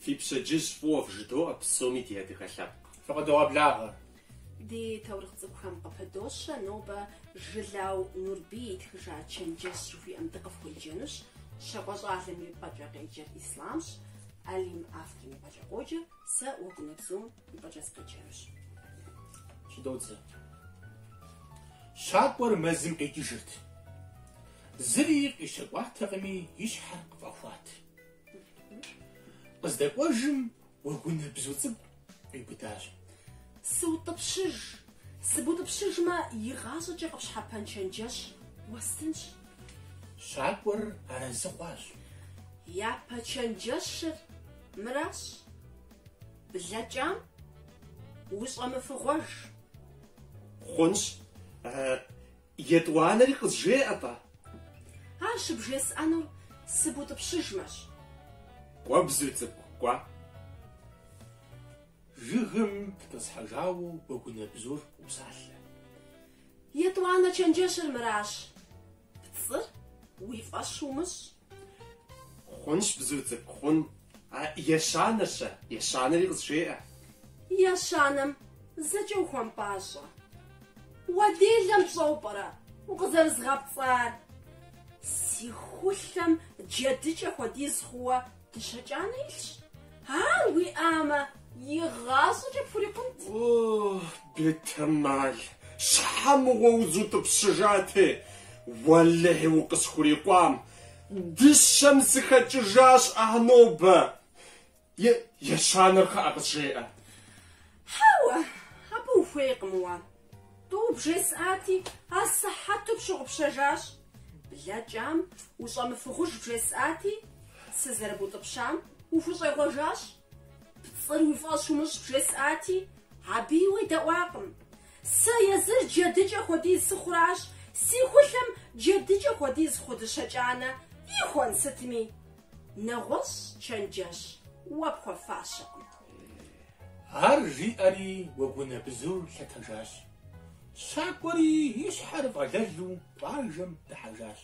Фи пщэдджыжь фӏыуэ вжыдоӏэ псоми ди адыгэ лъэпкъ. Фыкъыдогъэблагъэ. Ди таурыхъ цӏыкӏухэм къыпыдощэ нобэ Жылау Нурбий итхыжа Чэнджэщ жыхуиӏэм дыкъыфхуеджэнущ. Щакӏуэ щӏалэм и пӏэкӏэ къеджэр Ислъамщ, Алим авторым и пӏэкӏэ къоджэ, сэ Уэгунэбзум и пӏэкӏэ сыкъеджэнущ. Щӏыдодзэ. Щакӏуэр мэзым къикӏыжырт. Зыри къищэкӏуатэкъыми, и щхьэр къыфӏэхуат. Къыздэкӏуэжым уэгунэбзу цӏыкӏу къиубыдащ. Сыутӏыпщыж, сыбутӏыпщыжмэ, игъащӏэкӏэ къыпщхьэпэн чэнджэщ уэстынщ. Щакӏуэр арэзы хъуащ. Япэ чэнджэщыр мыращ, блэкӏам ущӏэмыфыгъуэж. Хъунщ. Етӏуанэри къызжеӏэ-тӏэ. Ар щыбжесӏэнур сыбутӏыпщыжмэщ. Кӏуэ, бзу цӏыкӏу, кӏуэ. Жыгым пытӏысхьэжауэ уэгунэбзур къопсалъэ. Етӏуанэ чэнджэщыр мыращ, пцӏыр уи фӏэщ умыщӏ. Хъунщ, бзу цӏыкӏу, хъун. А ещанэр-щэ? Ещанэри къызжеӏэ. Ещанэм зэкӏэ ухуэмыпӏащӏэ. Уэ делэм пщӏэу пӏэрэ укъызэрызгъэпцӏар? Си хулъэм джэдыкӏэ хуэдиз хъууэ дыщэ кӏанэ илъщ. Ар уиӏамэ, игъащӏэкӏэ пхурикъунт. О, бетэмал, щхьэ мыгъуэ узутӏыпщыжати, уэлэхьи укъысхурикъуам. Дыщэм сыхэкӏыжащ а нобэ. Е, ещанэр кхъыӏэ къызжеӏэ. Хьэуэ, абы ухуейкъым уэ. Тӏу бжесӏати, асыхьэту пщыгъупщэжащ. Блэкӏам ущӏэмыфыгъуж бжесӏати, сызэрыбутӏыпщам ухущӏегъуэжащ. Пцӏыр уи фӏэщ умыщӏ бжесӏати, абыи уедэӏуакъым. Сэ езыр джэдыкӏэ хуэдиз сыхъуращ, си хулъэм джэдыкӏэ хуэдиз хъу дыщэ кӏанэ ихуэн сытми. Нэгъуэщӏ чэнджэщ уэ пхуэфащэкъым. Ар жиӏэри уэгунэбзур лъэтэжащ. Щакӏуэри и щхьэр фӏэлэлу къуажэм дыхьэжащ.